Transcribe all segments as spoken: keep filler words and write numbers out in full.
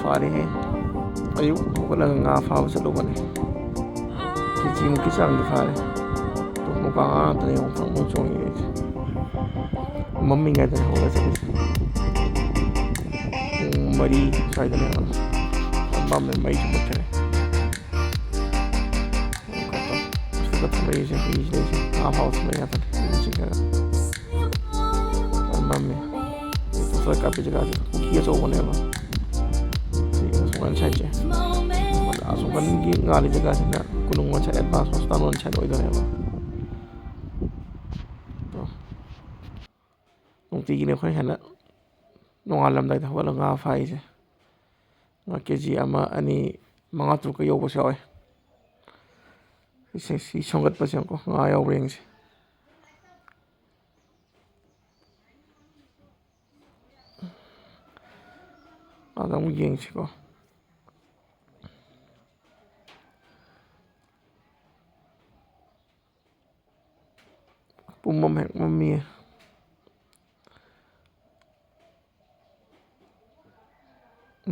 ꯐꯥꯔꯦꯍꯦ꯫ ꯑꯌꯨꯛ ꯍꯧꯒꯠꯂꯒ ꯉꯥ ꯐꯥꯕ ꯆꯠꯂꯨꯕꯅꯦ꯫ ꯀꯦꯖꯤꯃꯨꯛꯀꯤ ꯆꯥꯡꯗꯤ ꯐꯥꯔꯦ꯫ ꯃꯨꯀꯥ ꯉꯥ ꯉꯥꯛꯇꯅꯦ ꯌꯦꯡꯉꯣ ꯐꯪꯐꯪ ꯆꯣꯡꯉꯤꯁꯦ꯫ ꯃꯝꯃꯤꯉꯩꯗꯅꯦ ꯍꯧꯒꯠꯂ ꯆꯠꯂꯤꯁꯦ꯫ ꯄꯨꯡ ꯃꯔꯤ ꯁ꯭ꯋꯥꯏꯗꯅꯦ ꯍꯧꯒꯠꯂꯦ꯫ ꯃꯝꯃꯦ, ꯃꯩꯁꯨ ꯃꯨꯠꯈ꯭ꯔꯦ꯫ ꯁꯤꯗ ꯊꯝꯃꯛꯏꯁꯦ ꯍꯨꯏꯁꯤꯗꯩꯁꯦ ꯉꯥ ꯐꯥꯕ ꯊꯝꯃꯛꯏ ꯉꯥꯛꯇꯅꯦ꯫ ꯍꯨꯏꯁꯤꯡꯅꯒ ꯌꯥꯝ ꯃꯝꯃꯦ꯫ ꯐꯣꯇꯣ ꯀꯥꯞꯄꯤ ꯖꯒꯥꯁꯦ ꯄꯨꯈ꯭ꯔꯤ ꯑꯆꯧꯕꯅꯦꯕ꯫ ꯁꯤ ꯑꯁꯣꯝ ꯅꯥꯀꯟ ꯁꯥꯏꯠꯁꯦ꯫ ꯑꯁꯣꯝ ꯅꯥꯀꯟꯒꯤ ꯉꯥꯜꯂꯤ ꯖꯒꯥꯁꯤꯅ ꯀꯣꯅꯨꯡ ꯁꯥꯏꯠ, ꯑꯦꯗꯚꯥꯟꯁ ꯍꯣꯁꯄꯤꯇꯥꯜ ꯁꯥꯏꯠ ꯑꯣꯏꯗꯣꯏꯅꯦꯕ꯫ ꯑꯗꯣ ꯅꯨꯡꯇꯤꯒꯤꯅꯦ ꯑꯩꯈꯣꯏ ꯍꯥꯟꯅ ꯅꯣꯡꯉꯥꯜꯂꯝꯗꯥꯏꯗ ꯍꯧꯒꯠꯂꯒ ꯉꯥ ꯐꯥꯏꯁꯦ꯫ ꯉꯥ ꯀꯦ ꯖꯤ ꯑꯃ, ꯑꯅꯤ, ꯃꯉꯥ, ꯇꯔꯨꯛꯀ ꯌꯧꯕꯁꯨ ꯌꯥꯎꯋꯦ꯫ ꯁꯤ, ꯁꯤ ꯁꯣꯝꯒꯠꯄꯁꯦ ꯌꯦꯡꯉꯨꯀꯣ, ꯉꯥ ꯌꯥꯎꯕ꯭ꯔꯥ ꯌꯦꯡꯁꯤ꯫ ꯑꯗ ꯑꯃꯨꯛ ꯌꯦꯡꯁꯤꯀꯣ꯫ ꯄꯨꯝꯃꯝ ꯍꯦꯛ ꯃꯝꯃꯤꯌꯦ꯫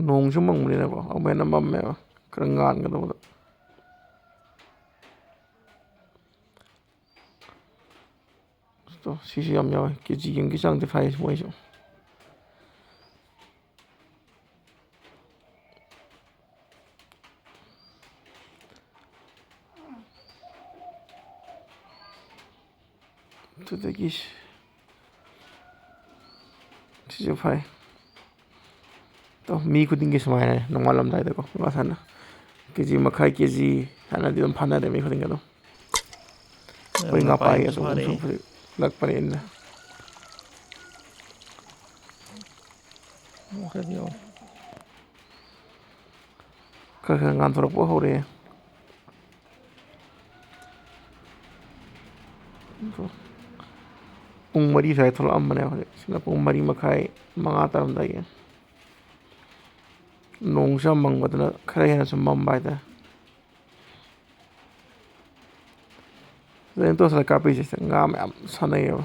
ꯅꯣꯡꯁꯨ ꯃꯪꯕꯅꯤꯅꯀꯣ, ꯑꯃꯨꯛ ꯍꯦꯟꯅ ꯃꯝꯃꯦꯕ, ꯈꯔ ꯉꯥꯟꯒꯗꯧꯕꯗꯣ꯫ ꯑꯗꯣ ꯁꯤꯁꯨ ꯌꯥꯝ ꯌꯥꯎꯋꯦ, ꯀꯦ ꯖꯤ ꯑꯃꯒꯤ ꯆꯥꯡꯗꯤ ꯐꯥꯏ ꯃꯣꯏꯁꯨ꯫ ꯑꯗꯨꯗꯒꯤ ꯁꯤꯁꯨ ꯐꯥꯏ꯫ ꯑꯗꯣ ꯃꯤ ꯈꯨꯗꯤꯡꯒꯤ ꯁꯨꯃꯥꯏꯅ ꯅꯣꯡꯉꯥꯜꯂꯝꯗꯥꯏꯗꯀꯣ ꯉꯥ ꯁꯥꯟꯅ ꯀꯦ ꯖꯤ ꯃꯈꯥꯏ, ꯀꯦ ꯖꯤ ꯍꯥꯏꯅꯗꯤ ꯑꯗꯨꯝ ꯐꯥꯅꯔꯦ ꯃꯤ ꯈꯨꯗꯤꯡꯒꯤ ꯑꯗꯨꯝ꯫ ꯑꯩꯈꯣꯏ ꯉꯥ ꯉꯥ ꯄꯥꯏ ꯄꯥꯏꯕꯁꯨ ꯑꯆꯧꯕ ꯐꯥꯔꯦ꯫ ꯑꯃꯁꯨ ꯍꯧꯖꯤꯛ ꯂꯛꯄꯅꯦ ꯏꯟꯅ꯫ ꯈꯔꯗꯤ ꯌꯥꯎ꯫ ꯈꯔ ꯈꯔ ꯉꯥꯟꯊꯣꯔꯛꯄ ꯍꯧꯔꯛꯑꯦ꯫ ꯄꯨꯡ ꯃꯔꯤ ꯁ꯭ꯋꯥꯏꯗ ꯊꯣꯛꯂꯛꯑꯝꯕꯅꯦ, ꯍꯧꯖꯤꯛꯁꯤꯅ ꯄꯨꯡ ꯃꯔꯤ ꯃꯈꯥꯏ, ꯃꯉꯥ ꯇꯥꯔꯝꯗꯥꯏꯒꯤ꯫ ꯅꯣꯡꯁꯨ ꯌꯥꯝ ꯃꯪꯕꯗꯨꯅ ꯈꯔ ꯍꯦꯟꯅ ꯁꯨꯝ ꯃꯝꯕ ꯍꯥꯏꯇꯥꯔꯦ꯫ ꯁꯤꯗ ꯑꯩꯅ ꯇꯣꯔꯆ ꯂꯥꯏꯠ ꯀꯥꯞꯄꯤꯁꯦ, ꯁꯤꯗ ꯉꯥ ꯃꯌꯥꯝ ꯁꯥꯟꯅꯩꯌꯦꯕ,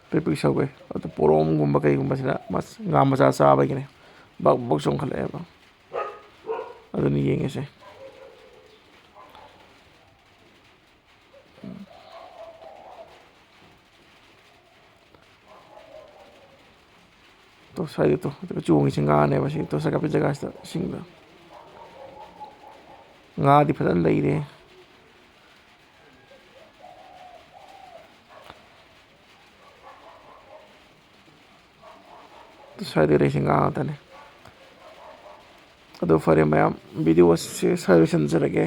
ꯄ꯭ꯔꯤꯛ ꯄ꯭ꯔꯤꯛ ꯁꯧꯒꯩ꯫ ꯑꯗꯨ ꯄꯣꯔꯣꯝꯒꯨꯝꯕ ꯀꯩꯒꯨꯝꯕꯁꯤꯅ ꯃꯁ-, ꯉꯥ ꯃꯆꯥ ꯆꯥꯕꯒꯤꯅꯦ, ꯕꯛ ꯕꯛ ꯆꯣꯡꯈꯠꯂꯛꯑꯦꯕ꯫ ꯑꯗꯨꯅꯤ ꯌꯦꯡꯉꯤꯁꯦ꯫ ꯇꯣ ꯁ꯭ꯋꯥꯏꯗ ꯇꯣ ꯆꯣꯡꯉꯤꯁꯦ ꯉꯥꯅꯦꯕ꯫ ꯁꯤ ꯇꯣ ꯁ꯭ꯋꯥꯏ ꯀꯥꯞꯄꯤ ꯖꯒꯥꯁꯤꯗ ꯏꯁꯤꯡꯗ ꯉꯥꯗꯤ ꯐꯖꯅ ꯂꯩꯔꯦ꯫ ꯁ꯭ꯋꯥꯏꯗ ꯂꯩꯔꯤꯁꯦ ꯉꯥ ꯉꯥꯛꯇꯅꯦ꯫ ꯑꯗꯣ ꯐꯔꯦ ꯃꯌꯥꯝ, video ꯑꯁꯤ ꯁ꯭ꯋꯥꯏꯗ ꯂꯣꯏꯁꯤꯟꯖꯔꯒꯦ꯫